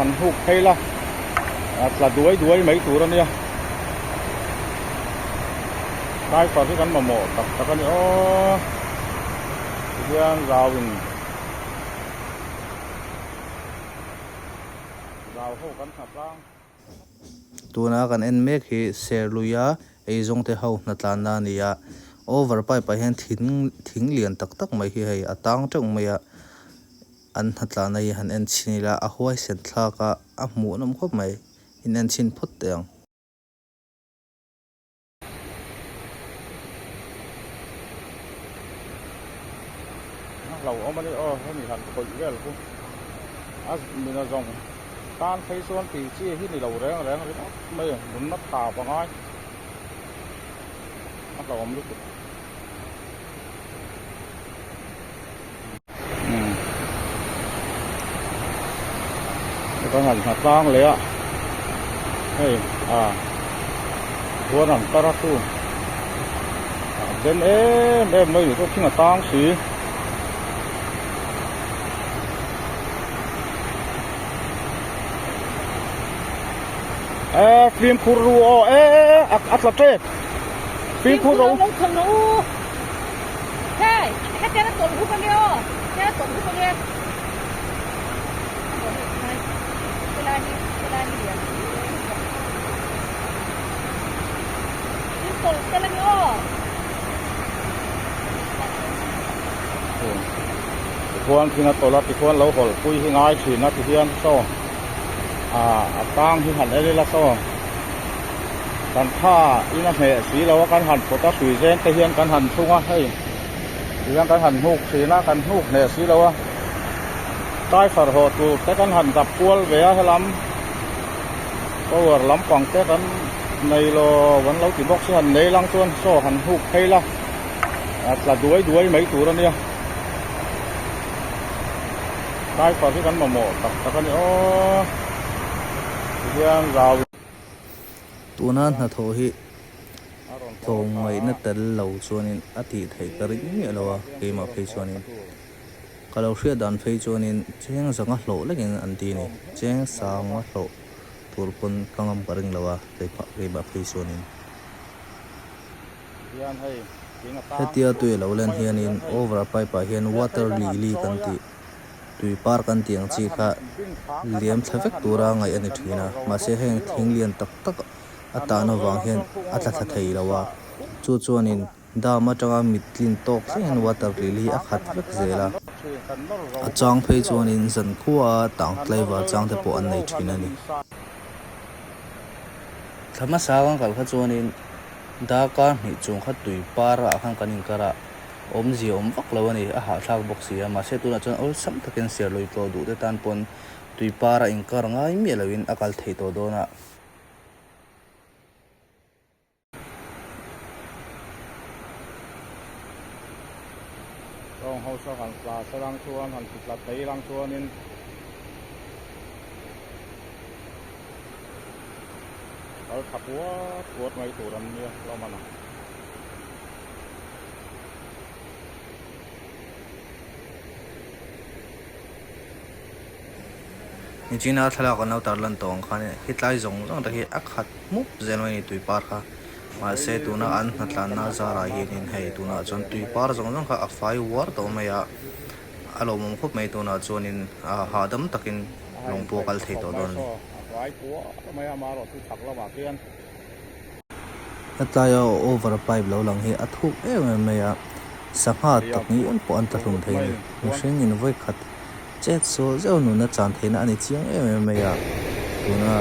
han hnuk phei la a tla duai duai mai tur a nia driver hi kan mamawh tak tak a ni aw tihian zau in zau ho kan hna tlang. Tuna kan en mek hi Serluia eizawngte ho hnatlanna a ni a, over pipe ah hian thing thing lian tak tak mai hi hei a tang teuh mai a, an hnatlanna hi han en chhin ila a huaisen thlak a, a hmuhnawm khawp mai, in en chhin phawt teh ang. A hlauhawm a ni aw hemi han khawih vel chu a mina zawng tan phei chuan tih chi hi ni lo reng reng ringawt mai a nunna tha pangai a hlauhawm lutuk. Kan han hna tlang leh a hei a huan an tar a chu a den em em mai ni chu thing a tang si. E fimkhur ru aw e a tla tep fimkhur ro. Hei, hetiang a tawlh hup ange aw, hetiang a tawlh hup ange. Helai hi, helai hi lian lutuk. In tawlh tel ange aw. Tikhuan thing a tawlh a, tikhuan lo hawlh pui hi ngai thin a tihian saw a tang hi han en ila saw. Kan tha in a hneh si lo a, kan han phawt a hrui zen te hian kan han thlung a, hei tihian kan han hnuk thin a, kan hnuk hneh si lo a, driver haw tur te kan han dap kual ve a helam power lampang te kan nei lo an lo ti bawk si han nei lang chuan saw han hnuk phei la a tla duai duai mai tur a nia driver hi kan mamawh tak tak a ni aw tihian zau. Tuna hnathawh hi tlawmngaihna tel lo chuanin a tih theih ka ring miah lo a, keimah phei chuanin. Ka lo hriat dan phei chuanin cheng zanga hlawh lekin an ti a ni, cheng sanga hlawh tur pawn ka ngam ka ring lo a, keimah phei chuanin. Hetia tui a lo len hianin over pipe ah hian water lily kan tih. Tui par kan tih ang chi kha liam thla vek tura ngaih a ni thin a, mahse heng thing lian tak tak a tan avang hian a tla thla thei lo a, chu chuanin dam atanga mit tlin tawk thlengin water lily hi a khat vek zel a, a chang phei chuanin zankhua tang tlaivar chang te pawh an nei thin a ni. Thla hmasa kan kal kha chuanin darkar hnih chung kha tui par ah khan kan inkar a. Awmzia awm vak lo a ni, a hahthlak bawk si a, mahse tunah chuan awlsam takin Serlui tlawh duh te tan pawn tui par a inkar ngai miah loin a kal thei tawh dawn a. Tawng ho saw han tla sa lang chuan han ti tla thei lang chuanin kal tha puat puat mai tur an nia hlawm a na. Nichina thlalak an lo tar lan tawh ang khan hetlai zawng zawng te hi a khat hmup zel mai a ni tui par kha mahse tuna an hnatlanna zarah hianin hei tunah chuan tui par zawng zawng kha a fai uar tawh mai a a lawmawm khawp mai tunah chuanin hahdam takin lawng pawh a kal thei tawh dawn a ni. Helaia over pipe lo lang hi a thuk em em mai a, sangha tak ngial pawh an tla hlum thei a ni. Mihring in vawi khat chet sual zeuh nunna chan theihna a ni chiang em em mai a, tuna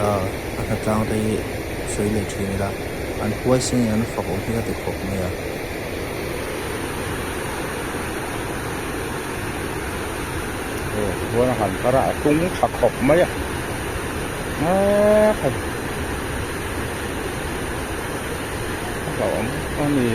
a hnatlang te hi sawi leh thin ila an huaisen in an fak awm hi ka ti khawp mai a. Aw tichuan a han kar a, a tung tha khawp mai a. A hlauhawm a ni.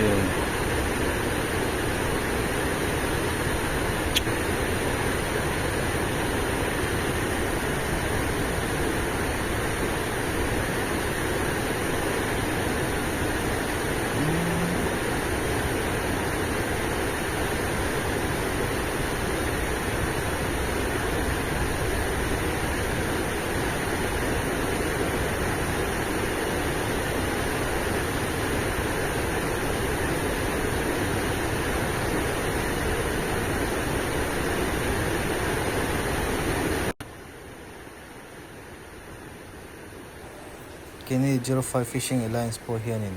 Keini 05 Fishing Alliance pawh hianin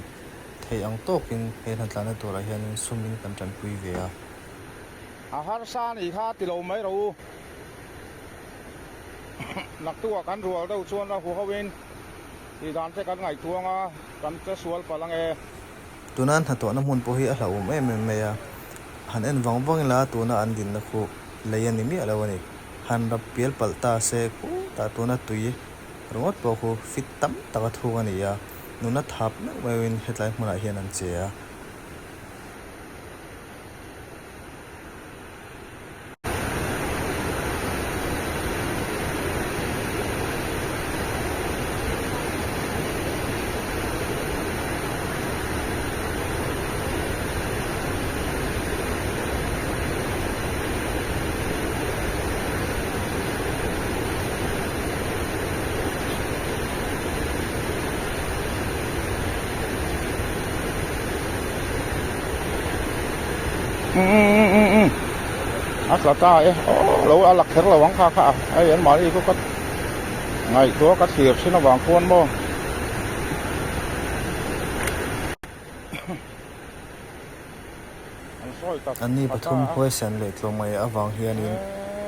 theih ang tawkin he hnatlanna turah hianin sumin kan tanpui ve a. A harsa a nih kha ti lo mai rawh u. Naktuah kan rual deuh chuan a huhoin tih dan te kan ngaihtuang a, kan che sual palh ange. Tuna an hnathawhna hmun pawh hi a hlauhawm em em mai a, han en vang vang ila tuna an dinna khu lei a ni miah lo a ni. Han rap pial palh ta se khutah tuna tui ringawt pawh khu fit tam tak a thuk a ni a, nuna thap meuh meuhin hetlai hmunah hian an che a. A tla ta e aw lo a la kher lo ang kha kha a hei an mahni chu ka ngaihtuah ka thlir thin avang khuan maw an sawi tak Anni pathum huaisen leh tlawmngaih avang hianin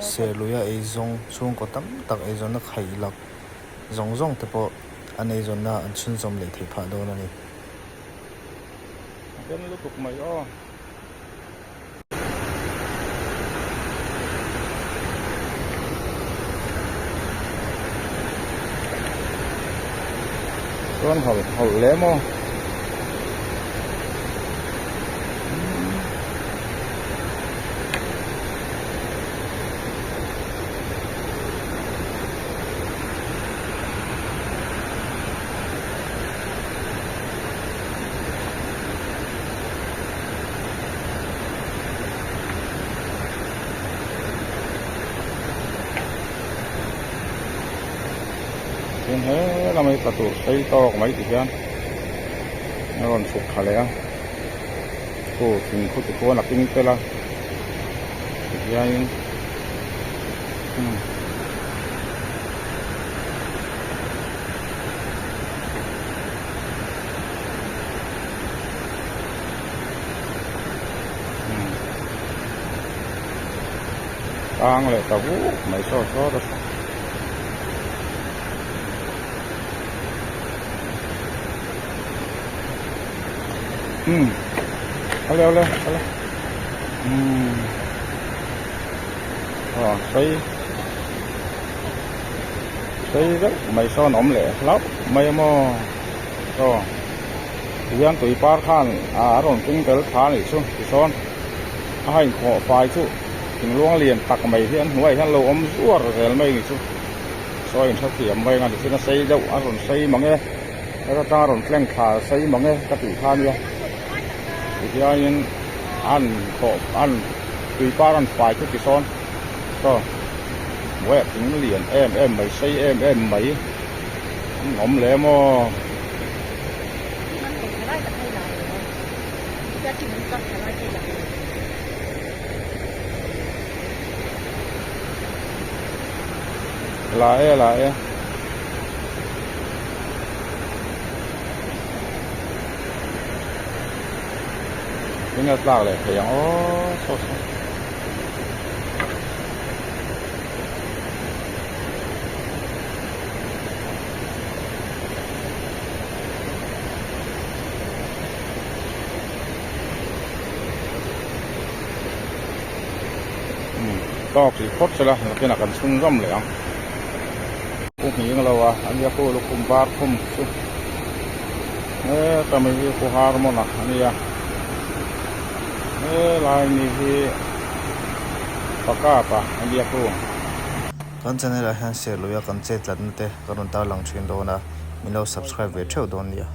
Serluia eizawng chhungkaw tam tak eizawnna khaih lak zawng zawng te pawh an eizawnna an chhunzawm leh theih phah dawn a ni. A den lutuk mai aw. Chuan hawlh hawlh leh maw. Tin he lamah hi tla tur sei tawk mai ti hian a rawn chhuk thla leh a khu thing khu ti khuan a ping tel a tihianin umm. Tang leh ta vuk mai saw saw ta saw. Umm awle awle awle umm aw sei sei deuh mai sawn awm leh hlauh mai a maw aw tihian tui par khan a rawn keng tel tha a nih chu tisawn a ha inkhawh fai chu thingluang lian tak mai hi an hnuaiah hian lo awm zuar zel mai a ni chu saw a inhrethiam mai ang a tichuan a sei deuh a rawn sei mang e heta tang a rawn tleng thla sei mang e ka tih kha ania tihianin an khawh an tui par an fai chu tisawn saw hnuaiah thing lian em em mai sei em em mai an awm leh maw. La e la e. Eng a tlak leh thei ang aw saw saw. Tawk tih phawt sela nakinah kan chhung ram leh ang pu nghing lo a an nia khu lukhum var khum chu heta mai hi khu harmon a ania helai mi hi pakap a ania khu. Kan channel ah hian serh luia kan chet tlatna te ka rawn tarlang thin dawn a, min lo subscribe ve theuh dawn nia.